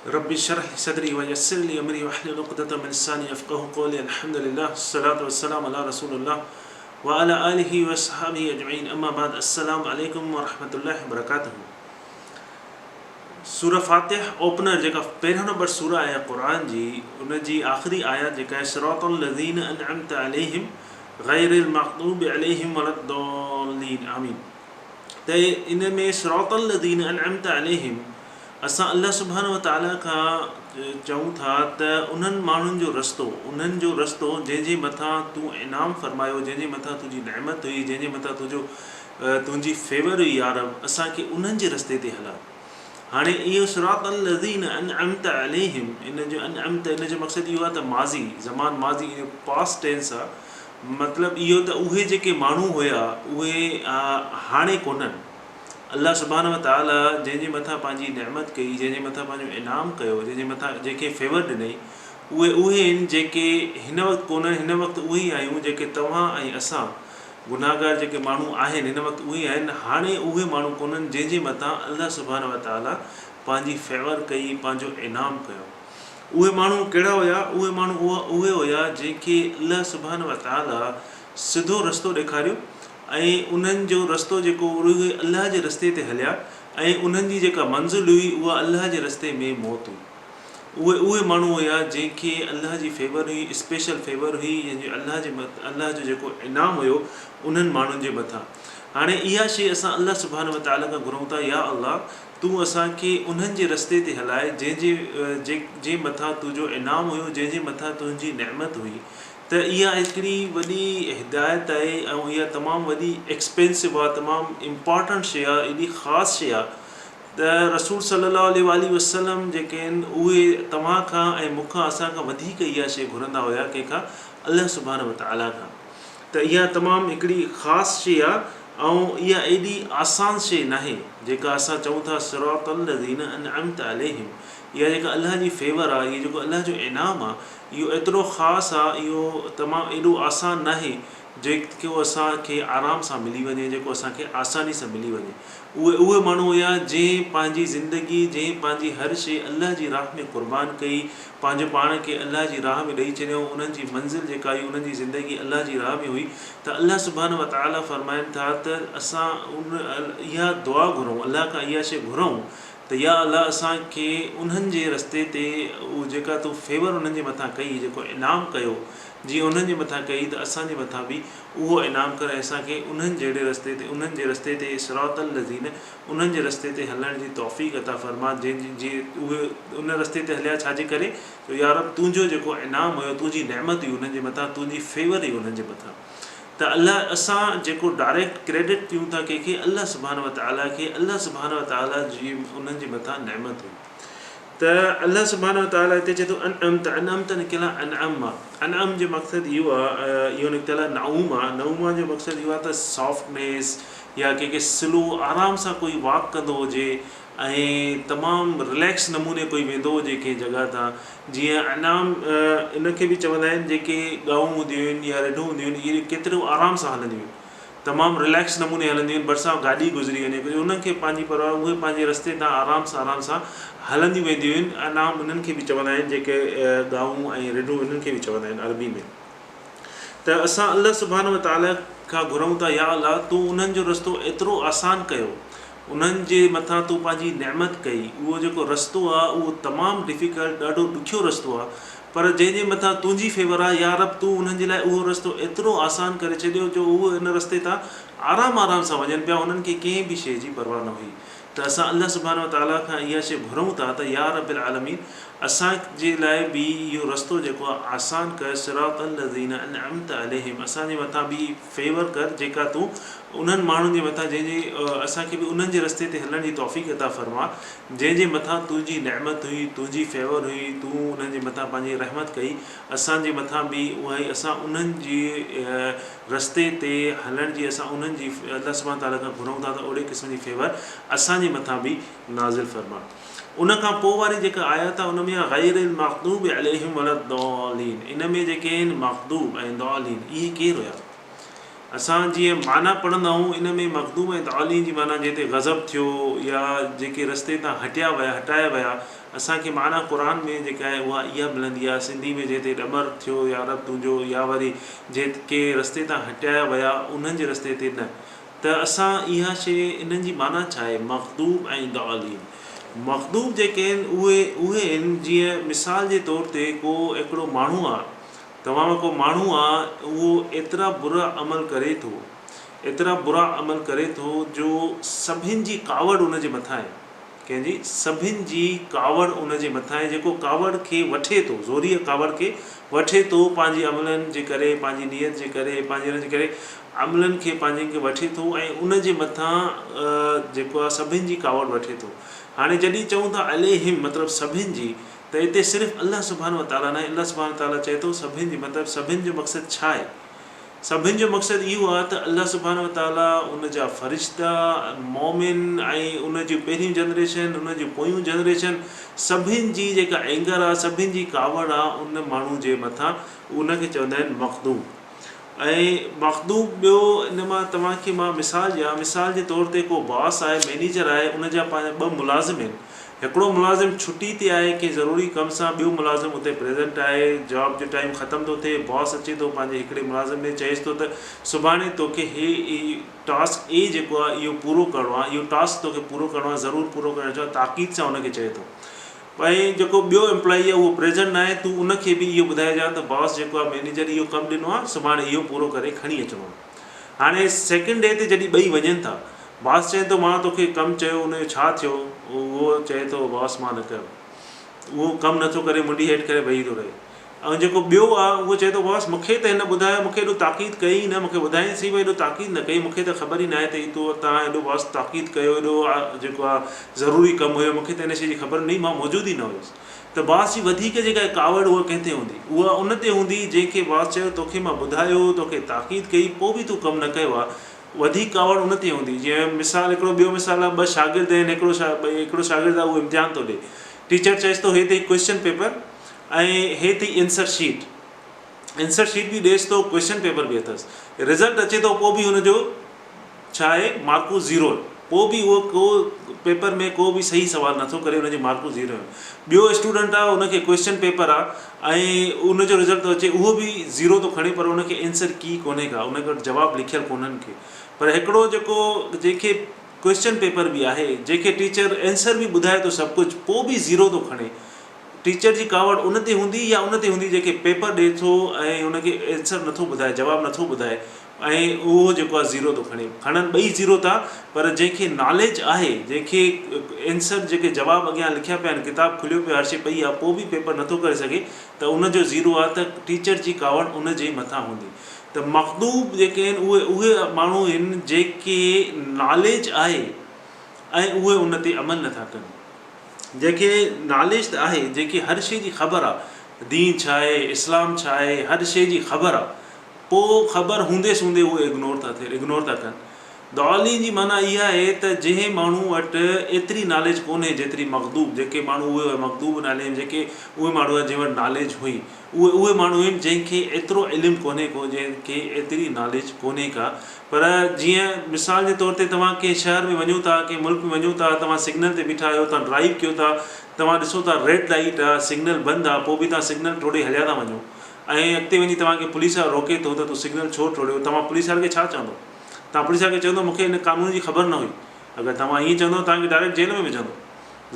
رب اشرح لي صدري ويسر لي امري واحلل عقدة من لساني يفقهوا قولي الحمد لله والصلاة والسلام على رسول الله وعلى آله واصحابه اجمعين اما بعد السلام عليڪم ورحمة الله وبرڪاته سورة فاتح اوپنر جيڪا پهريون نمبر سورة آهي قرآن جي ان جي آخري آيات جيڪا آهي صراط الذين انعمت عليهم غير المغضوب عليهم ولا الضالين آمين ته ان ۾ صراط الذين انعمت عليهم اسان الله سبحانه وتعاليٰ کان چئون ٿا ته انهن ماڻهن جو رستو، انهن جو رستو جنهن جي مٿان تون انعام فرمايو، جنهن جي مٿان تنهنجي نعمت هئي، جنهن جي مٿان تنهنجو تنهنجي فيور هئي يا رب اسان کي انهن جي رستي تي هلاء. هاڻي اهو صراط الذين انعمت عليهم ان جو انعمت ان جو مقصد اهو آهي ته ماضي، زمان ماضي ان جو پاسٽ ٽينس آهي مطلب اهو ته اهي جيڪي ماڻهو هيا اهي هاڻي ڪونهن. الله سبحانه وتعاليٰ جنهن جي مٿان پنهنجي نعمت ڪئي، جنهن جي مٿان پنهنجو انعام ڪيو، جنهن جي مٿان جنهن کي فيور ڏنئي، اهي اهي آهن جيڪي هن وقت ڪونهن، هن وقت اهي ئي آهيون جيڪي توهان ۽ اسان گنهگار جيڪي ماڻهو آهن هن وقت اهي ئي آهن، هاڻي اهي ماڻهو ڪونهن جنهن جي مٿان الله سبحانه وتعاليٰ پنهنجي فيور ڪئي، پنهنجو انعام ڪيو. اهي ماڻهو ڪهڙا هيا؟ اهي ماڻهو اهي هيا جنهن کي الله سبحانه وتعاليٰ سڌو رستو ڏيکاريو ۽ انهن جو رستو جيڪو اهي الله جي رستي تي هليا ۽ انهن جي جيڪا منزل هئي اها الله جي رستي ۾ موت هئي. اهي اهي ماڻهو هيا جنهن کي الله جي فيور هئي، اسپيشل فيور هئي يعني جو الله جي الله جو جيڪو انعام هيو انهن ماڻهن جي مٿان. هاڻي اها شيء اسان الله سبحانه وتعاليٰ کان گهرون ٿا يا الله تون اسان کي انهن جي رستي تي هلاء جنهن جي جي مٿان تنهنجو انعام هيو جنهن جي مٿان تنهنجي نعمت هئي ته اها هڪڙي وڏي هدايت آهي ۽ اها تمام وڏي ايڪسپينسو آهي تمام امپارٽنٽ شيء آهي ايڏي خاص شيء آهي ته رسول صلي الله عليه واٰله وسلم جيڪي آهن اهي توهان کان ۽ مون کان اسان کان وڌيڪ اها شيء گهرندا هيا ڪنهن کان الله سبحانه وتعاليٰ کان ته اها تمام هڪڙي خاص شيء آهي ۽ اها ايڏي آسان شيء ناهي جيڪا اسان چئون ٿا صراط الذين انعمت عليهم اها جيڪا الله جي فيور آهي اهو جيڪو الله جو انعام آهي اهو ايترو خاص آ اهو تمام ايڏو آسان ناهي جيڪو اسان کي آرام سان ملي وڃي جيڪو اسان کي آساني سان ملي وڃي اهي اهي ماڻهو هيا جنهن پنهنجي زندگي جنهن پنهنجي هر شي الله جي راهه ۾ قربان ڪئي پنهنجو پاڻ کي الله جي راهه ۾ ڏئي ڇڏيائون انهن جي منزل جيڪا هئي انهن جي زندگي الله جي راهه ۾ هئي ته الله سبحانه وتعالي فرمائن ٿا ته اسان ان اها دعا گهرون الله کان اها شي گهرون ته يا الله اسان کي انهن جي رستي تي اهو جيڪا تو فيور انهن جي مٿان ڪئي جيڪو انعام ڪيو جيئن انهن جي مٿان ڪئي ته اسان جي مٿان به اهو انعام ڪر ۽ اسان کي انهن جهڙي رستي تي انهن جي رستي تي صراط الذين انهن جي رستي تي هلڻ جي توفيق عطا فرما جنهن جي اهي ان رستي تي هليا ڇا جي ڪري جو يا رب تنهنجو جيڪو انعام هيو تنهنجي نعمت هئي انهن جي مٿان تنهنجي فيور هئي انهن جي مٿان. ته الله اسان جيڪو ڊائريڪٽ ڪريڊٽ ڏيون ٿا ڪنهن کي الله سبحانه وتعاليٰ کي الله سبحانه وتعاليٰ جي انهن جي مٿان نعمت هئي ته الله سبحانه وتعاليٰ هتي چئي ٿو انعمت انعمت نڪتل آهي انعم مان انعم جو مقصد اهو آهي اهو نڪتل آهي نعوم آهي نعوم جو مقصد اهو آهي ته سافٽنيس يا ڪنهن کي سلو آرام سان ڪوئي واڪ ڪندو هجي ۽ تمام رليڪس نموني ڪوئي ويندو هجي ڪنهن جڳهه تان جيئن انعام ان کي به چوندا آهن جيڪي ڳائون هونديون آهن يا رڍون هونديون آهن اهي ڪيترو آرام سان هلنديون آهن تمام رليڪس نموني هلنديون آهن ڀرسان گاڏي گذري وڃي ڪجهه انهن کي پنهنجي پرواهه اهي پنهنجي رستي تان آرام سان آرام سان هلنديون وينديون آهن انعام انهن کي به چوندا آهن جيڪي ڳائون ۽ رڍون انهن کي به چوندا آهن عربي ۾ ته اسان الله سبحانه وتعاليٰ کان گهرون ٿا يا الله تون انهن جو رستو ايترو آسان ڪيو انهن جي مٿان تون پنهنجي نعمت ڪئي اهو جيڪو رستو آهي اهو تمام ڊفيڪلٽ ڏاڍو ڏکيو رستو آهي پر جنهن جي مٿان تنهنجي فيور آهي يا رب تون انهن جي لاء اهو رستو ايترو آسان ڪري ڇڏيو جو اهي ان رستي تان آرام آرام سان وڃن پيا انهن کي ڪنهن به شيء جي پرواهه نه هئي ته اسان الله سبحانه وتعاليٰ کان اها شيء گهرون ٿا ته يا رب العالمين اسان جي لاء به اهو رستو جيڪو آهي آسان ڪر صراط الذين انعمت عليهم اسان جي مٿان به فيور ڪر جيڪا تون انهن ماڻهن جي مٿان جنهن جي اسان کي به انهن جي رستي تي هلڻ جي توفيق عطا فرما جنهن جي مٿان تنهنجي نعمت هئي تنهنجي فيور هئي تون انهن جي مٿان پنهنجي رحمت ڪئي اسان جي مٿان به اها ئي اسان انهن جي رستي تي هلڻ جي اسان انهن جي الله سبحانه وتعاليٰ کان گهرون ٿا ته اهڙي قسم جي فيور اسان جي مٿان به نازل فرما. ان کان پوء واري جيڪا آيت آهي ان ۾ آهي غير المغضوب عليهم ولا الضالين ان ۾ جيڪي آهن مغضوب ۽ ضالين اهي ڪير هيا؟ اسان جيئن معنيٰ پڙهندا آهيون ان ۾ مغضوب ۽ ضالين جي معنيٰ جنهن تي غضب ٿيو يا جيڪي رستي تان هٽيا ويا هٽايا ويا اسان کي معنيٰ قرآن ۾ جيڪا آهي اها اها ملندي آهي سنڌي ۾ جنهن تي ڏمر ٿيو يا رب تنهنجو يا وري جيڪي رستي تان هٽايا ويا انهن جي رستي تي نه ته اسان اها شيء انهن جي معنيٰ ڇا آهي مغضوب ۽ ضالين مغضوب جيڪي آهن اهي اهي آهن جيئن مثال جي طور تي ڪو هڪڙو ماڻهو آهي توهان ۾ ڪو ماڻهو آ اهو ايترا برا عمل ڪري ٿو ايترا برا عمل ڪري ٿو جو سڀن جي ڪاوڙ ان جي مٿان آهي ڪنهن جي سڀن جي ڪاوڙ ان جي مٿان آهي جيڪو ڪاوڙ کي وٺي ٿو زوريء ڪاوڙ کي وٺي ٿو پنهنجي عملن جي ڪري پنهنجي نيت جي ڪري پنهنجي ان جي ڪري عملن کي پنهنجن کي وٺي ٿو ۽ ان جي مٿان جيڪو آ سڀن جي ڪاوڙ وٺي ٿو هاڻي جڏهن چئون ٿا عليهم مطلب سڀن جي ته اتي صرف الله سبحانه وتعاليٰ ناهي، الله سبحانه وتعاليٰ چئي ٿو سڀن جي مطلب سڀن جو مقصد ڇا آهي؟ سڀن جو مقصد اهو آهي ته الله سبحانه وتعاليٰ ان جا فرشتا، مؤمن ۽ ان جون پهريون جنريشن، ان جون پويون جنريشن سڀن جي جيڪا اينگر آهي، سڀن جي ڪاوڙ آهي ان ماڻهو جي مٿان ان کي چوندا آهن مغضوب. ۽ مغضوب ٻيو ان مان توهان کي مان مثال ڏيان، مثال جي طور تي ڪو باس آهي، مئنيجر آهي، ان جا پنهنجا ٻه ملازم آهن، هڪڙو ملازم ڇٽي تي آهي ڪنهن ضروري ڪم سان، ٻيو ملازم اتي پريزنٽ آهي، جاب جو ٽائيم ختم ٿو ٿئي، باس اچي ٿو پنهنجي هڪڙي ملازم ڏي چئيس ٿو ته سڀاڻي توکي هي ٽاسڪ اي جيڪو آهي اهو پورو ڪرڻو آهي، اهو ٽاسڪ توکي پورو ڪرڻو آهي، ضرور پورو ڪرڻو آهي، تاڪيد سان ان کي چئي ٿو. ۽ جيڪو ٻيو ايمپلائي آهي اهو پريزنٽ ناهي تون ان کي به اهو ٻڌائجان ته باس جيڪو آهي مئنيجر اهو ڪم ڏنو آهي سڀاڻي اهو پورو ڪري کڻي اچڻو آهي. هاڻي سيڪنڊ ڊي تي جڏهن ٻئي وڃن ٿا باس چئي ٿو مان توکي ڪم چيو ان جو ڇا ٿيو اهو چئي ٿو باس مان نه ڪيو اهو ڪم نٿو ڪري منڍي هيٺ ڪري ويهي ٿو رهي ۽ جيڪو ٻيو آ اهو چئي ٿو باس مون کي ته هن ٻڌايو مون کي ايڏو تاڪيد ڪئي ئي نه مون کي ٻڌايائين سهي پر ايڏو تاڪيد نه ڪئي مون کي ته خبر ئي ناهي ته هي تو توهان ايڏو باس تاڪيد ڪيو ايڏو جيڪو آ ضروري ڪم هيو مون کي ته ان شيء جي خبر نه هئي مان موجود ئي نه هيس ته باس جي وڌيڪ جيڪا ڪاوڙ اها ڪنهن تي هوندي اها ان تي هوندي جنهن کي باس چيو توکي مان ٻڌايو توکي تاڪيد ڪئي پوء به تون ڪم نه ڪيو آ وڌيڪ ڪاوڙ ان تي هوندي جيئن مثال هڪڙو ٻيو مثال آ ٻه شاگرد آهن هڪڙو هڪڙو شاگرد آ اهو امتحان ٿو ڏي ٽيچر چئيس ٿو هي اٿئي ڪوئسچن پيپر ۽ هي اٿئي انسر شيٽ انسر شيٽ به ڏيس ٿو ڪوئسچن پيپر به اٿس رزلٽ اچي ٿو پوء به هن جو ڇا آهي مارڪون زيرو آهن پوء به اهو ڪو پيپر ۾ ڪو به صحيح سوال نٿو ڪري ان جون مارڪون زيرو آهن ٻيو اسٽوڊنٽ آهي ان کي ڪوئسچن پيپر آهي ۽ ان جو رزلٽ ٿو اچي اهو به زيرو ٿو کڻي پر ان کي انسر ڪي ڪونهي ڪا ان وٽ جواب لکيل ڪونهن ڪي پر هڪڙو جيڪو جنهن کي ڪوئسچن پيپر به آهي جنهن کي ٽيچر انسر به ٻڌائي ٿو سڀ ڪجهه پوء به زيرو ٿو کڻي ٽيچر جي ڪاوڙ ان تي هوندي يا ان تي هوندي جنهن کي پيپر ڏئي ٿو ۽ ان کي اينسر نٿو ٻڌائي جواب نٿو ٻڌائي ۽ اهو جيڪو آهي زيرو ٿو کڻي کڻن ٻئي زيرو ٿا پر جنهن کي ناليج آهي جنهن کي اينسر جيڪي جواب اڳيان لکيا پيا آهن ڪتاب کليو پيو هر شي پئي آهي پوء به پيپر نٿو ڪري سگهي ته ان جو زيرو آهي ته ٽيچر جي ڪاوڙ ان جي مٿان هوندي ته مغضوب جيڪي آهن اهي اهي ماڻهو آهن جيڪي ناليج آهي ۽ اهي ان تي عمل نٿا ڪن. جنهن کي ناليج ته آهي، جنهن کي هر شيء جي خبر آ، دين ڇا آهي، اسلام ڇا آهي، هر شيء جي خبر آ، پوء خبر هوندي سوندي اهي اگنور ٿا ٿين، اگنور ٿا ڪن. ضالين جي معنيٰ اها آهي ته جنهن ماڻهو وٽ ايتري ناليج ڪونهي جيتري مغضوب، جيڪي ماڻهو اهي هئا مغضوب عليهم جيڪي اهي ماڻهو هئا جنهن وٽ ناليج هئي، اهي اهي ماڻهو آهن جنهن کي ايترو علم ڪونهي ڪو جنهن کي ايتري ناليج ڪونهي ڪا پر جيئن مثال جي طور تي توهان ڪنهن شهر ۾ وڃو ٿا ڪنهن ملڪ ۾ وڃو ٿا توهان سگنل تي بيٺا آهيو توهان ڊرائيو ڪيو ٿا توهان ڏسو ٿا ريڊ لائيٽ آ سگنل بند آ پوء به توهان سگنل ٽوڙي هليا ٿا وڃو ۽ اڳتي وڃي توهان کي پوليس وارو روڪي ٿو ته تو سگنل ڇو ٽوڙيو توهان پوليس واري کي ڇا چوندو توهان پوليس واري کي چوندو مون کي ان قانون جي خبر نه هئي اگر توهان ائين چوندو توهان کي ڊائريڪٽ جيل ۾ وجهندو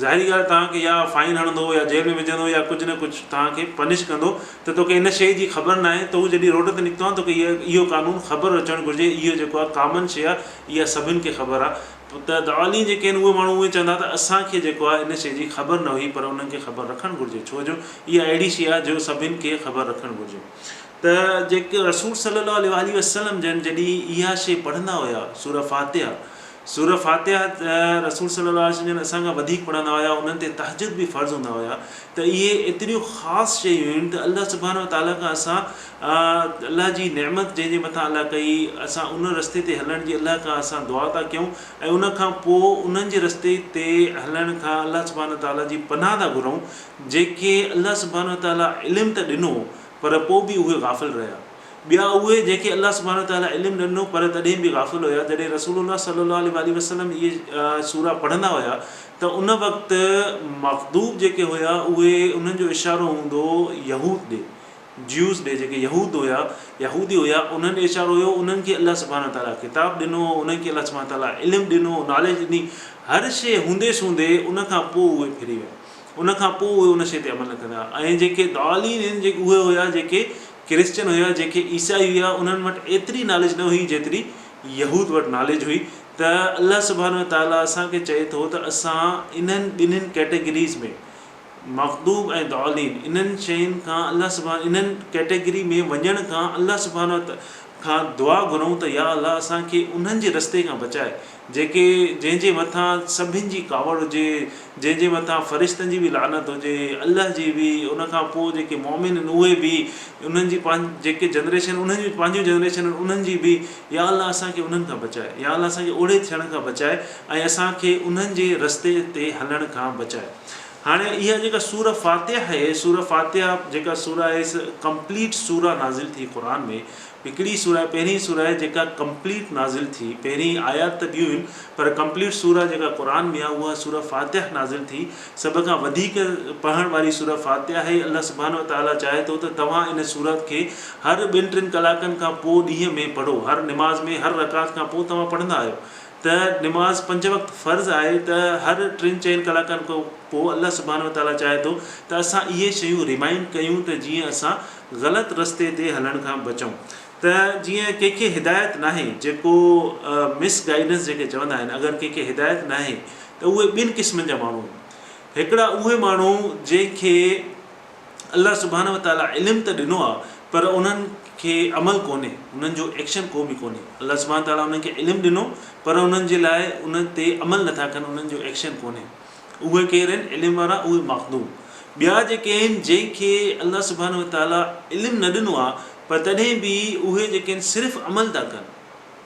ظاهري ڳالهه توهان کي يا فائن هڻندو يا جيل ۾ وجهندو يا ڪجهه نه ڪجهه توهان کي پنش ڪندو ته توکي ان شيء جي خبر ناهي تون جڏهن روڊ تي نڪتو آهين توکي اهو قانون خبر اچڻ گهرجي اهو جيڪو آهي ڪامن شيء آهي اها سڀن کي خبر آهي ته دعالين جيڪي آهن اهي ماڻهو اهي چوندا ته اسان کي جيڪو آهي ان شيء جي خبر نه هئي پر انهن کي خبر رکڻ گهرجي ڇو جو اها اهڙي شيء آهي جو سڀن کي خبر رکڻ گهرجي ته جيڪي رسول صلي الله عليه واٰله وسلم جن جڏهن اها شيء پڙهندا هيا سوره فاتحه سوره فاتحه ته رسول صلي الله عليه وسلم جن اسان کان وڌيڪ پڙهندا هيا انهن تي تهجد به فرض هوندا هيا ته اهي ايتريون خاص شيون آهن ته الله سبحانه وتعالي کان اسان الله جي نعمت جنهن جي مٿان الله ڪئي اسان ان رستي تي هلڻ جي الله کان اسان دعا ٿا ڪيون ۽ ان کان پوء انهن جي رستي تي هلڻ کان الله سبحانه وتعالي جي پناهه ٿا گهرون جيڪي الله سبحانه وتعالي علم ته ڏنو پر پوء به اهي غافل رهيا. ٻيا اهي جنهن کي الله سبحانه وتعاليٰ علم نه ڏنو پر تڏهن به غافل هيا، جڏهن رسول الله صلي الله عليه واٰله وسلم اهي سورة پڙهندا هيا ته ان وقت مغضوب جيڪي هيا اهي انهن جو اشارو هوندو هو يهود ڏي، Jews ڏي، جيڪي يهود هيا، يهودي هيا، انهن ڏي اشارو هيو، انهن کي الله سبحانه وتعاليٰ ڪتاب ڏنو هو، انهن کي الله سبحانه وتعاليٰ علم ڏنو هو، ناليج ڏني، هر شيء هوندي سوندي ان کان پوء اهي ڦري ويا. ان کان پوء اهي ان شيء تي عمل نه ڪندا ۽ جيڪي ضالين آهن جيڪي اهي هيا جيڪي ڪرسچن هيا جيڪي عيسائي هيا انهن وٽ ايتري ناليج نه هئي جيتري يهود وٽ ناليج هئي ته الله سبحانه وتعالي اسان کي چئي ٿو ته اسان انهن ٻنهين ڪيٽيگريز ۾ مغضوب ۽ ضالين انهن شين کان الله سبحانه انهن ڪيٽيگري ۾ وڃڻ کان الله سبحانه کان دعا گهرون ته يا الله اسان کي انهن جي رستي کان بچائي جيڪي جنهن جي مٿان سڀن جي ڪاوڙ هجي، جنهن جي مٿان فرشتن جي به لعنت هجي، الله جي به، ان کان پوء جيڪي مؤمن آهن اهي به، انهن جي جيڪي جنريشن انهن جون پنهنجون جنريشن آهن انهن جي به، يا الله اسان کي انهن کان بچاء، يا الله اسان کي اوڙي ٿيڻ کان بچاء ۽ اسان کي انهن جي رستي تي هلڻ کان بچاء. هاڻي اها جيڪا سورة فاتحه آهي، سورة فاتحه جيڪا سورة آهي ڪمپليٽ سورة نازل ٿي قرآن ۾، هڪڙي سورة آهي پهرين سورة آهي جيڪا ڪمپليٽ نازل ٿي پهرين آيات ته ٻيون آهن پر ڪمپليٽ سورة جيڪا قرآن ۾ آهي اها سورة فاتحه نازل ٿي سڀ کان وڌيڪ پڙهڻ واري سورة فاتحه آهي الله سبحانه وتعالي چاهي ٿو ته توهان ان سورة کي هر ٻن ٽن ڪلاڪن کان پوء ڏينهن ۾ پڙهو هر نماز ۾ هر رڪعت کان پوء توهان پڙهندا آهيو ته نماز پنج وقت فرض آهي ته هر ٽن چئن ڪلاڪن کان پوء الله سبحانه وتعالي چاهي ٿو ته اسان اهي شيون ريمائنڊ ڪيون ته جيئن اسان غلط رستي تي هلڻ کان بچون ته جيئن ڪنهن کي هدايت ناهي جيڪو مس گائيڊنس جنهن کي چوندا آهن اگر ڪنهن کي هدايت ناهي ته اهي ٻن قسمن جا ماڻهو آهن هڪڙا اهي ماڻهو جنهن کي الله سبحانه وتعالي علم ته ڏنو آهي پر انهن کي عمل ڪونهي انهن جو ايڪشن ڪو به ڪونهي الله سبحانه وتعالي انهن کي علم ڏنو پر انهن جي لاء ان تي عمل نٿا ڪن انهن جو ايڪشن ڪونهي اهي ڪير آهن علم وارا اهي مخدوم ٻيا جيڪي آهن جنهن کي الله سبحانه وتعالي علم نه ڏنو آهي پر تڏهن به اهي جيڪي آهن صرف عمل ٿا ڪن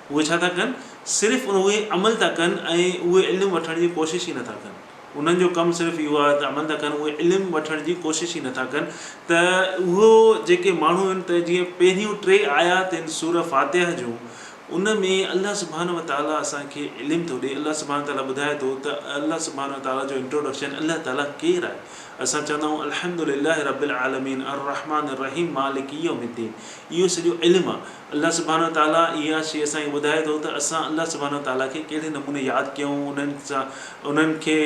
اهي ڇا ٿا ڪن صرف اهي عمل ٿا ڪن ۽ اهي علم وٺڻ جي ڪوشش ئي نٿا ڪن انهن جو ڪم صرف اهو آهي ته عمل ٿا ڪن اهي علم وٺڻ جي ڪوشش ئي نٿا ڪن ته اهو جيڪي ماڻهو آهن ته جيئن پهريون ٽي آيات آهن سوره فاتحه جون ان ۾ الله سبحانه وتعاليٰ اسان کي علم ٿو ڏئي، الله سبحانه وتعاليٰ ٻڌائي ٿو ته الله سبحانه وتعاليٰ جو انٽروڊڪشن الله تعاليٰ ڪير آهي؟ اسان چوندا آهيون الحمد لله رب العالمين الرحمٰن الرحيم مالڪ يوم الدين اهو سڄو علم آهي الله سبحانه وتعاليٰ اها شيء اسان کي ٻڌائي ٿو ته اسان الله سبحانه وتعاليٰ کي ڪهڙي نموني ياد ڪيون انهن سان انهن کي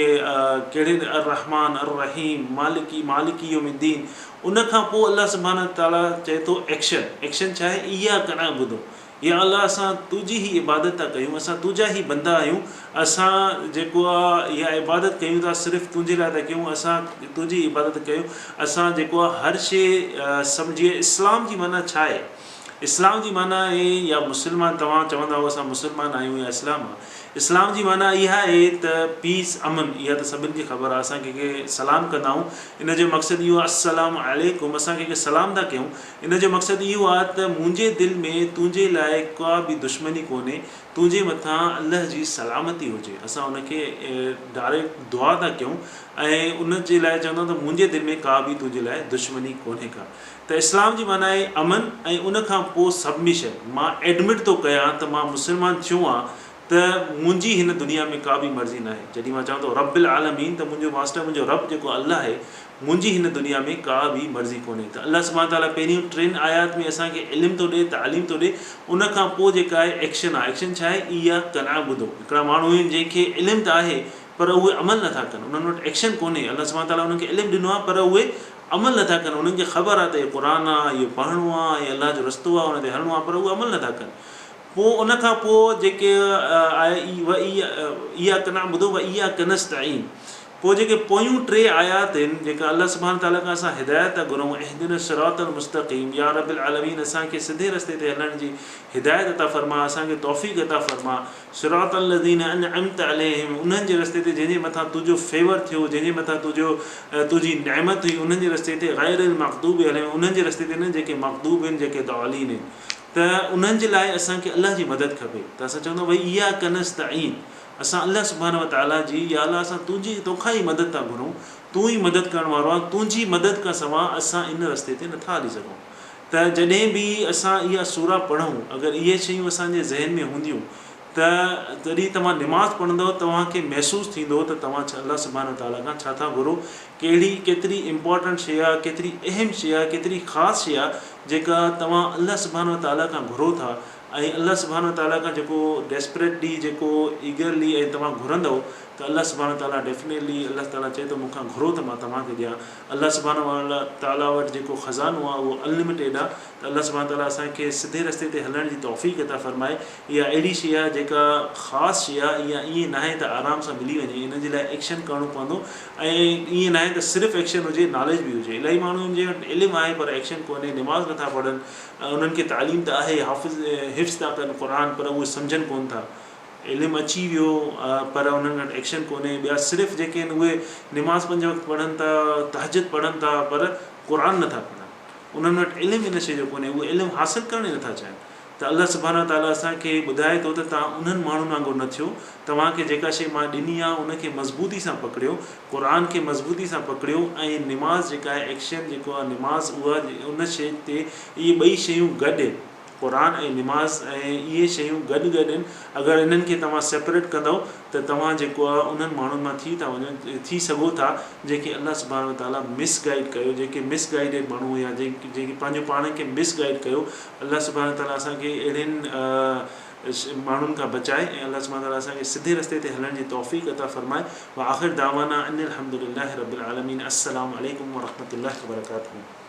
ڪهڙي الرحمٰن الرحيم مالڪ مالڪ يوم الدين ان کان پوء الله سبحانه وتعاليٰ چئي ٿو ايڪشن ايڪشن ڇا آهي اياڪ نعبد يا الله اسان تنهنجي ئي عبادت ٿا ڪيون اسان تنهنجا ئي بندا آهيون اسان جيڪو آ اها عبادت ڪيون ٿا صرف تنهنجي لاء ٿا ڪيون اسان تنهنجي ئي عبادت ڪيون اسان جيڪو آ هر شي سمجهي اسلام جي معنيٰ ڇا آهي اسلام جي معنيٰ آهي يا مسلمان توهان چوندا هو اسان مسلمان آهيون يا اسلام آ اسلام جي معنيٰ اها آهي ته پيس امن اها ته سڀن کي خبر آ اسان ڪنهن کي سلام ڪندا آهيون ان جو مقصد اهو آ السلام عليڪم اسان ڪنهن کي سلام ٿا ڪيون ان جو مقصد اهو آهي ته منهنجي دل ۾ تنهنجي لاء ڪا به دشمني ڪونهي، تنهنجي مٿان الله جي سلامتي هجي. اسان ان کي ڊائريڪٽ دعا ٿا ڪيون ۽ ان جي لاء چوندا آهيون ته منهنجي دل ۾ ڪا به تنهنجي لاء دشمني ڪونهي ڪا. ته اسلام جي معنيٰ آهي امن ۽ ان کان پوء سبمشن، مان ايڊمٽ ٿو ڪيان ته مان مسلمان ٿيو آهيان ته منهنجي هن دنيا ۾ ڪا به مرضي ناهي. جڏهن مان چوان ٿو رب العالمين ته منهنجو ماسٽر منهنجو رب جيڪو الله آهي منهنجي هن دنيا ۾ ڪا به مرضي ڪونهي ته الله سبحانه وتعاليٰ پهريون ٽن آيات ۾ اسان کي علم ٿو ڏئي تعليم ٿو ڏئي ان کان پوء جيڪا آهي ايڪشن آهي ايڪشن ڇا آهي اياڪ نعبد هڪڙا ماڻهو آهن جنهن کي علم ته آهي پر اهي عمل نٿا ڪن انهن وٽ ايڪشن ڪونهي الله سبحانه وتعاليٰ انهن کي علم ڏنو آهي پر اهي عمل نٿا ڪن انهن کي خبر آهي ته هي قرآن آهي اهو پڙهڻو آهي هي الله جو رستو آهي ان تي هلڻو آهي پر اهي عمل نٿا ڪن پوء ان کان پوء جيڪي آهي اياڪ نعبد و اياڪ نستعين پوء جيڪي پويون ٽي آيات آهن جيڪا الله سبحانه وتعاليٰ کان اسان هدايت ٿا گهرون اهدنا الصراط المستقيم يا رب العالمين اسان کي سڌي رستي تي هلڻ جي هدايت عطا فرما اسان کي توفيق عطا فرما صراط الذين انعمت عليهم انهن جي رستي تي جنهن جي مٿان تنهنجو فيور ٿيو جنهن جي مٿان تنهنجو تنهنجي نعمت هئي انهن جي رستي تي غير المغضوب عليهم انهن جي رستي تي نه جيڪي مغضوب آهن جيڪي ضالين آهن ته انهن جي لاء اسان کي الله جي مدد کپي ته اسان چوندا آهيون واياک نستعين اسان الله سبحانه وتعاليٰ جي يا الله اسان تنهنجي توکان ئي مدد ٿا گهرون تون ئي مدد ڪرڻ وارو آهين تنهنجي مدد کان سواء اسان ان رستي تي نٿا هلي سگهون. ته جڏهن به اسان اها سورة پڙهون اگر اهي شيون اسان جي ذهن ۾ هونديون ته جڏهن توهان نماز پڙهندؤ توهان کي محسوس ٿيندو ته توهان الله سبحانه وتعاليٰ کان ڇا ٿا گهرو، ڪهڙي ڪيتري امپارٽنٽ شيء آهي، ڪيتري اهم شيء آهي، ڪيتري خاص شيء آهي جيڪا توهان الله سبحانه وتعاليٰ کان گهرو ٿا ۽ الله سبحانه وتعاليٰ کان جيڪو ڊيسپريٽلي جيڪو ايگرلي ۽ توهان گهرندؤ ته الله سبحانه وتعاليٰ ڊيفنيٽلي الله تعاليٰ چئي ٿو مون کان گهرو ته مان توهان کي ڏيان. الله سبحانه وتعاليٰ وٽ جيڪو خزانو آهي اهو انلميٽيڊ آهي ته الله سبحانه وتعاليٰ اسان کي سڌي رستي تي هلڻ جي توفيق عطا فرمائي. اها اهڙي شيء آهي جيڪا خاص شيء آهي، اها ائين ناهي ته آرام سان ملي وڃي، ان جي لاء ايڪشن ڪرڻو پوندو ۽ ائين ناهي ته صرف ايڪشن هجي ناليج به هجي. الاهي ماڻهن جي وٽ علم آهي پر ايڪشن ڪونهي، نماز نٿا پڙهن، انهن کي تعليم ته آهي، حافظ حفظ ٿا ڪن قرآن پر اهي سمجهن ڪونه ٿا. علم اچي ويو پر انهن وٽ ايڪشن ڪونهي. ٻيا صرف جيڪي آهن اهي نماز پنج وقت پڙهن ٿا، تهجد پڙهن ٿا پر قرآن نٿا پڙهن. انهن وٽ علم ان شيء جو ڪونهي، اهي علم حاصل ڪرڻ ئي نٿا چاهين. ته الله سبحانه وتعاليٰ اسان کي ٻڌائي ٿو ته توهان انهن ماڻهن وانگر نه ٿيو، توهان کي جيڪا شيء مان ڏني آهي ان کي مضبوطي سان پڪڙيو، قرآن کي مضبوطي سان پڪڙيو ۽ نماز جيڪا آهي ايڪشن جيڪو آهي نماز اها ان شيء تي اهي ٻئي شيون گڏ آهن. قرآن ۽ نماز ۽ اهي شيون گڏ گڏ آهن اگر انهن کي توهان سيپريٽ ڪندؤ ته توهان جيڪو آهي انهن ماڻهن مان ٿي ٿا وڃو ٿي سگهو ٿا جنهن کي الله سبحانه وتعاليٰ مس گائيڊ ڪيو جيڪي مس گائيڊيڊ ماڻهو هيا جيڪي پنهنجو پاڻ کي مس گائيڊ ڪيو الله سبحانه وتعاليٰ اسان کي اهڙين ماڻهن کان بچائي ۽ الله سبحانه وتعاليٰ اسان کي سڌي رستي تي هلڻ جي توفيق عطا فرمائي واخر دعوانا ان الحمد لله رب العالمين السلام عليڪم ورحمة الله وبرڪاته.